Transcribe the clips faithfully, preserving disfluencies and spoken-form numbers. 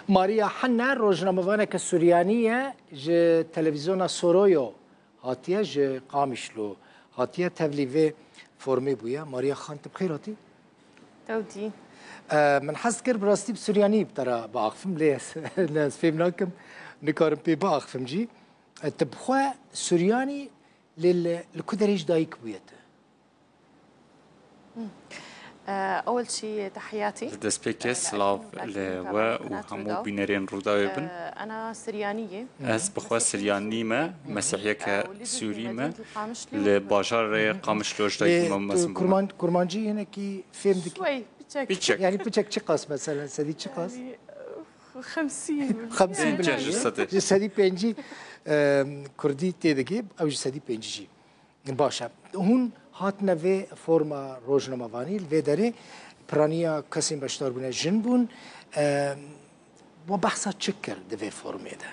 Maria Hene rojnamevaneke Suryanî ye, ji televîzyona Soroyo hatiye, ji Qamişlo hatiye, tevlî vê formê bûye. Maria Xan, tu bi xêr hatî? Tewdî. E, min hez kir bi rastî bi Suryanî bi te re biaxifim, lê ez, lê ez fêm nakim, nikarim pê biaxifim jî. E, tu bi xwe Suryanî, lê li, li ku derê ji dayik bûye tu? Ew çî, tehiyatî. Li destpêkê silav li we û hemû bînerên Rûdawê bin. Ez bi xwe Siryanî me, mesîhiyeke Sûrî me. Li bajarê Qamişlo ji dayik bûme, mezin bûme. Kurman-, Kurmancî hinekî fêm dikî? Şwey, piçek. Piçek. Yanî piçek çiqas mesela, sedî çiqas? Yanî, xemsîn. Xemsîn bile. Pêncî ji sedî. Ji sedî pêncî, e, Kurdî tê dikî, ew ji sedî pêncî jî. Baş e. Hûn hatine vê forma rojnamevanî, li vê derê piraniya kesên beşdar bûne jin bûn. E, we behsa çi kir di vê formê de?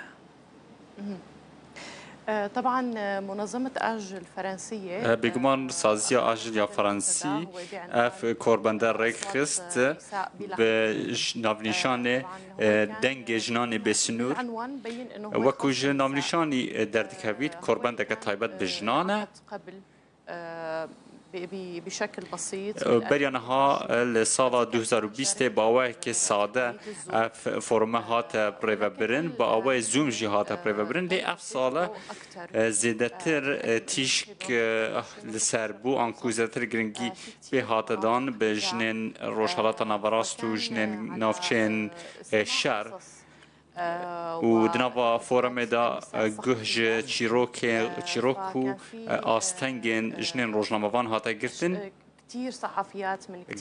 E, teban, e, Munazemet Ajil Ferensiye, e, bêguman saziya Ajil ya Fransî, ev korbende rêk xist bi j-, navnîşanê, e, Dengê Jinanê Bêsinûr. Wekû ji navnîşanî, e, derdikevît, korbendeke taybet bi jinan e. قبل، آه، ب-، ب-، بشكل بسيط. Beriya niha, e, li sala du hezar û bîstê bi awayekî sade ev forme hate birêvebirin, bi awayê Zoom jî hate birêvebirin. Lê ev sale, e, zêdetir, e, tîşk, e, li ser bû, anku zêdetir giringî pê hate dan bi jinên Rojhelata Naverast û jinên navçeyên, e, şer. Û di nava forumê de, e, guh ji çîrokê, çîrok û, e, astengên jinên rojnamevan hate girtin.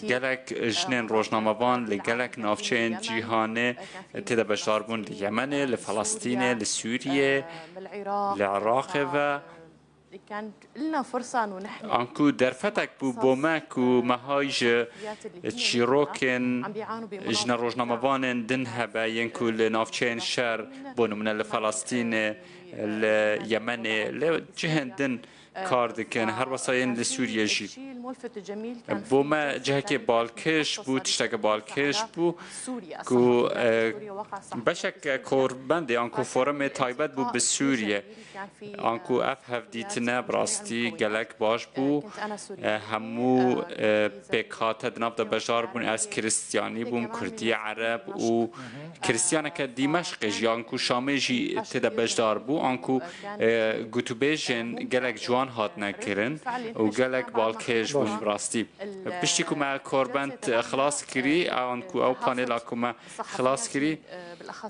Gelek jinên rojnamevan li gelek navçeyên cîhanê tê de beşdar bûn, li Yemenê, li Felestînê, li Sûriyê, li Iraqê ve. Anku derfetek bû bo me ku me hay ji çîrokên jine rojnamevanên din hebe, yên ku li navçeyên şer, bo nimûne li Felestînê, li Yemenê, li cihên din kar dikin, her wesa yên li Sûriyê jî. Bo me cihekê balkêş bû, tişteke balkêş bû ku, e, beşek korbendê anku forumê taybet bû bi Sûriyê. Anku ev hevdîtine bi rastî gelek baş bû. E, hemû, e, pêkhate di nav de beşdar bûn. Ez Kristyanî bûm, Kurdî, Ereb û Kristyaneke Dîmeşqê jî, anku Şamê jî tê de beşdar bû. Anku, e, gotûbêjên gelek ciwan hatine kirin û gelek balkêş bûn bi rastî. Piştî ku me korbend xilas kirî, anku ew panela ku me xilas kirî,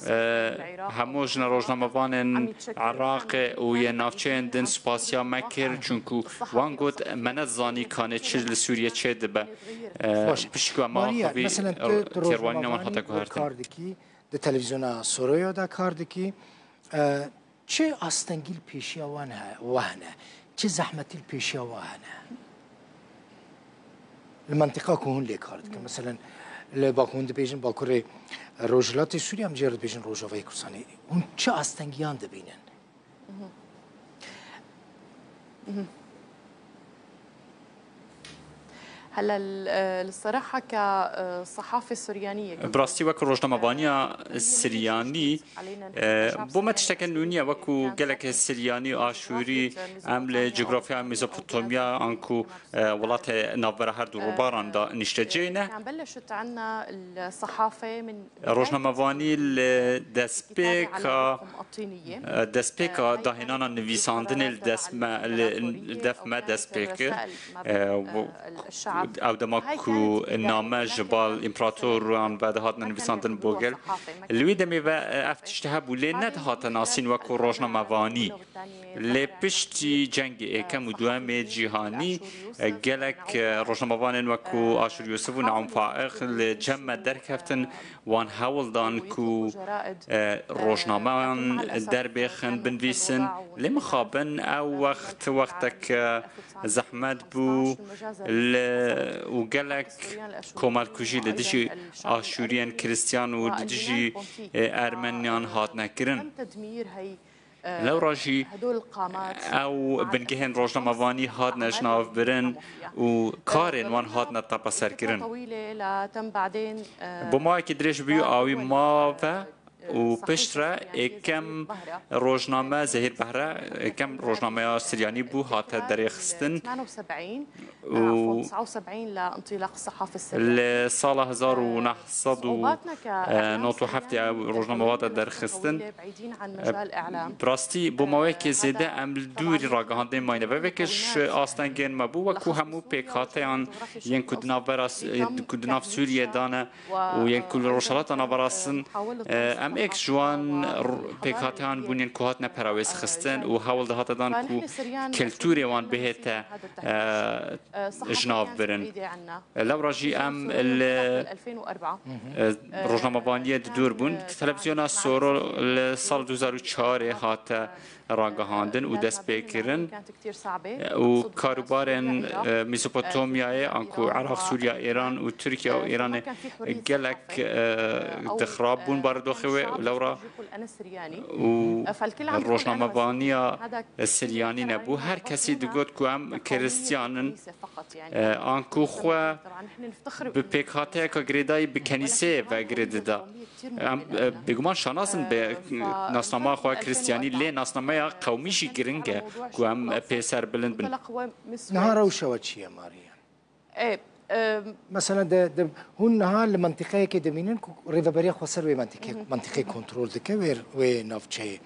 e, hemû jine rojnamevanên Iraqê û yên navçeyên din spasiya me kir, çunku wan got, me nezanî kanê çi li Sûriyê çêdibe. E, piştî ku em axivî, têrwanîna wan hate guhertin. Kar dikî, di televîzyona Soroya de kar dikî. E, Çi astengî li pêşiya wan he-, we hene? Çi zehmetî li pêşiya we hene? Li mentiqa ku hûn lê kar dikin. Meselen, li ba-, hûn dibêjin Bakurê Rojhilatê Sûriyê, em jê re dibêjin Rojavayê Kurdistanê. Hûn çi astengiyan dibînin? هلا ال-، الصراحة كصحافة سريانية. Bi rastî wek rojnamevaniya Siryanî, e, bo me tişteke nû niye, wekû gelek Siryanî û Aşûrî em li cografya Mezopotamya anku, e, welatê navbera her du rûbaran de niştecê ne. كان بلشت عنا الصحافة من Rojnamevanî li destpêka, e, destpêka dahênana nivîsandinê li dest me, li, li def me dest pê kir. E, ew dema ku name ji bal împeratoran ve dihatine nivîsandin bo gel. Li wî demê ve, e, ev tişt hebû, lê nedihate nasîn wekû rojnamevanî. Lê piştî cengê êkem û duemê cîhanî, e, gelek, e, rojnamevanên wekû Aşûr Yûsif û Neûm Faiq li cem me derkeftin, wan hewl dan ku, e, rojnameyan derbêxin, binivîsin. Lê mixabin ew wext, wextek, e, zehmet bû li, û gelek komelkujî li dijî Aşûriyên Kristyan û li dijî, e, Ermeniyan hatine kirin. Lewra jî ew bingehên rojnamevanî hatine jinavbirin û karên wan hatine tepeserkirin. Bo mawekî dirêj bû awî ma ve, û piştre êkem rojname Zehîr Behre, êkem rojnameya Siryanî bû, hate derêxistin. û Li sala hezar û neh sed û nod û heft ya rojname hate derxistin. Bi rastî bo maweyekê zêde em li dûrî ragihandê mayne. Veveke ji astengên me bû, wekû hemû pêkhateyan yên ku di navbera, ku di nav Sûriyê de ne û yên ku li Rojhelata Navera in, em êk ji wan r-, pêkhateyan bûn yên ku hatine perawêz xistin û hewl dihate dan ku kulturê wan bihête, e, ji nav birin. Lewra jî em li, e, rojnamevaniyê di dûr bûn. Televizyona Soro li sal du hezar û çarê hate ragihandin û destpêkirin. Û karûbarên, e, Mesopotamyayê, anku Iraq, Sûriya, Îran û Tirkiye û Îranê gelek, e, dixrab bûn baredoxê wê û lewra û rojnamevaniya Siryanî nebû. Her kesî digot ku em Kristiyan in, e, anku xwe bi pêkhateyeke girêdayî bi kenîseyê ve girê dida. Em, e, bêguman şanas in bi nasnama xwe Kristiyanî, lê nasnameya qewmî jî giring e ku em pê ser bilind bin. Niha rewşa we çi ye, Maria? Mesela de, de, hûn niha li mentiqeyekê dimînin ku Rêveberiya Xweser wê mentiqê, mentiqê kontrol dike, wê, wê navçeyê.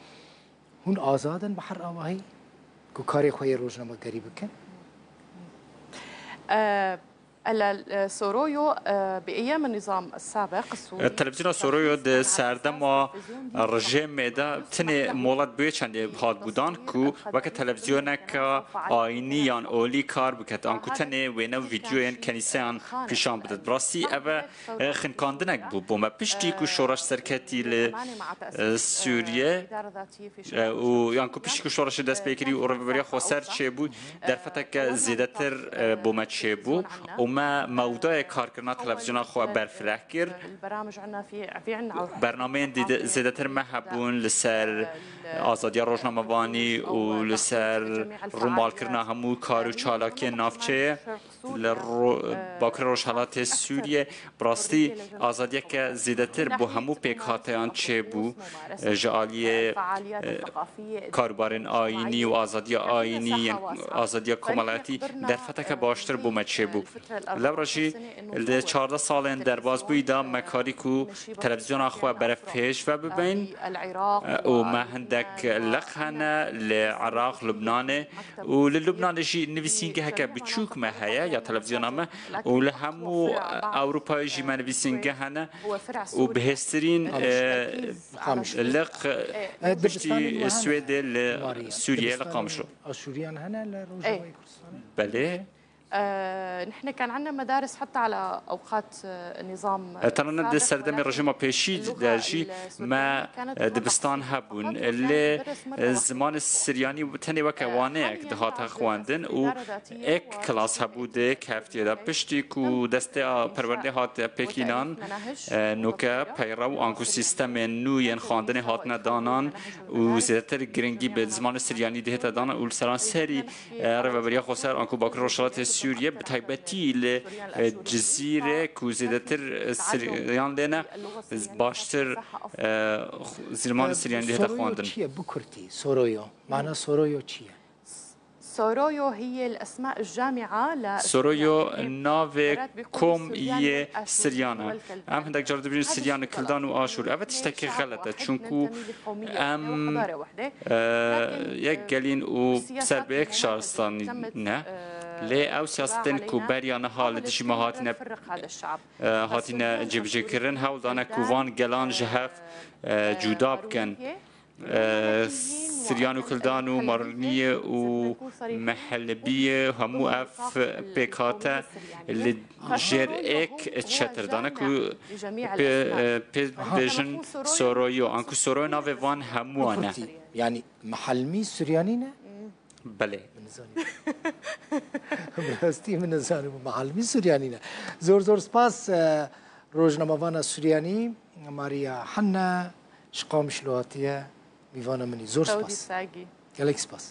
Hûn azad in bi her awahî ku karê xwe yê rojnamegerî bikin? Televizyona Soroyo di serdema rejîmê de tenê molat bi wê çendê hat bûdan ku weke televizyoneka ayînî yan olî kar biket, anku tenê wêne û vîdyoyên kenîseyan pîşan bidet. Bi rastî ev e, xinkandinek bû bo me. Piştî ku şoreş serketî li, e, Sûriye, e, û yan ku piştî ku şoreşê dest pê kirî û Rêveberiya Xweser çêbû, derfeteke zêdetir, e, bo me çêbû û me mewdayê karkirina televizyona xwe berfireh kir. Bernameyên dîde-, zêdetir me hebûn li ser azadiya rojnamevanî û li ser rûmalkirina hemû kar û çalakiyên navçeyê. Li ro-, Bakurê Rojhelatê Sûriyê bi rastî azadiyeke zêdetir bo hemû pêkhateyan çêbû, e, ji aliyê, e, karûbarên ayînî û azadiya ayînî, yên azadiya komelayetî derfeteke baştir bo me çêbû. Lewra jî li çardeh salên derbasbûyî de me karî ku televizyona xwe berepêş ve bibin, e, û me hindek leq hene li Iraq, Lubnanê, û li Lubnanê jî nivîsîngeheke biçûk me heye ya televizyona me û li hemû Ewropayê jî me nivîsîngeh hene û bihêztirîn, e, liq, e, piştî Swêdê li Sûriyeyê li Qamişlo. Aşûriyan hene li Rojavayê Kurdistanê? Belê. E, tenane di serdemê rejîma pêşî de jî me, e, dibistan hebûn. Lê, e, zimanê Siryanî tenê weke waneyek dihate xwendin û êk kilas hebû di êk heftiyê de. Piştî ku desteya perwerdê hate pêkînan, e, noke peyrew anku sîstemên nû yên xwendinê hatine danan û zêdetir giringî bi zimanê Siryanî dihête danan û li seranserî, e, Rêveberiya Xweser anku Bakur Rojhilatê Sûriyê, bi taybetî li, e, Cizîrê ku zêdetir, e, Siryan lê ne, baştir, e, xu-, zimanê Siryanî dihête xwendin. Soroyo çi ye? Bi kurtî, Soroyo. Mana Soroyo çi ye? Soroyo navê kom yê Siryan e. Em hindek car dibêjin Siryan, Kildan û Aşûr. Ev tiştekî xelet e, çunku em, e, yek gelîn û ser bi yek şaristanî ne. Lê ew siyasetên ku beriya niha li dijî me hatine, e, hatine cêbicêkirin, hewl dane ku van gelan ji hev, e, cuda bikin. E, Siryan û Kildan û Marniyê û Mehelbiyê, hemû ev pêkhate li jêr êk çetir dane ku pê, e, pê dibêjin Soroyo. Anku Soroyo navê van hemûyan e. Kurtî, yani Mehelmî Suryanî ne? Belê. Min nizanî. Bi rastî min nizanî, Mehelmî Suryanî ne. Zor zor spas, e, rojnamevana Suryanî, Maria Hanna, ji Qamişlo hatiye, mîvana min î. Zor spas. Gelek spas.